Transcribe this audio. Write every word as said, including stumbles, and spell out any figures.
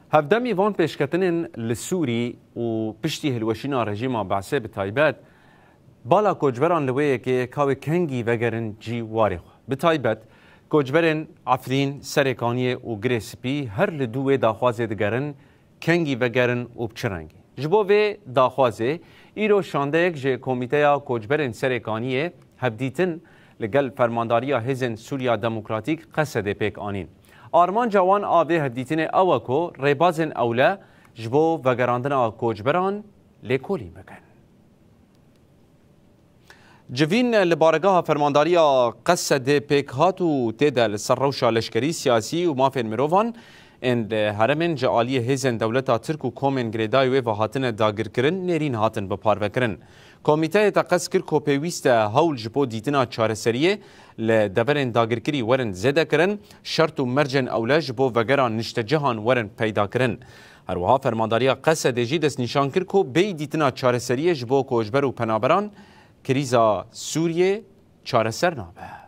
Hevdemî van pêşketinên li Sûrî û piştî hilweşîna rejîma Be'sê bi taybet, bala koçberan li wê yekê kawê kengî vegerin cî warê xwe. Bi taybet, koçberên Efrîn, Serê Kaniyê û Girê Spî her li dû wê daxwazê digerin, kengî vegerin û bi çi rengî. Ji bo vê daxwazê, îro şandeyek ji Komîteya Koçberên Serê Kaniyê hevdîtin li gel Fermandariya Hêzên Sûriya Demokratîk, Qesedê, pêk anîn. Armanca wan a vê hevdîtinê ew e ku rêbazên ewle ji bo vegerandina koçberan lêkolîn bikin. Civîn li baregeha Fermandariya Qesedê pêk hat û tê de li ser rewşa leşkerî, siyasî û mafên mirovan ên di herêmên ji aliyê hêzên dewleta Tirk û komên girêdayî wê ve hatine dagirkirin, nêrîn hatin biparvekirin. Komîteyê teqez kir ku pêwîst e hewl ji bo dîtina çareseriyê li deverên dagirkirî werin zêdekirin, şert û mercên ewle ji bo vegera niştecihan werin peydakirin. Her wiha Fermandariya Qesedê jî destnîşan kir ku bêyî dîtina çareseriyê ji bo koçber û penaberan, krîza Sûriyê çareser nabe.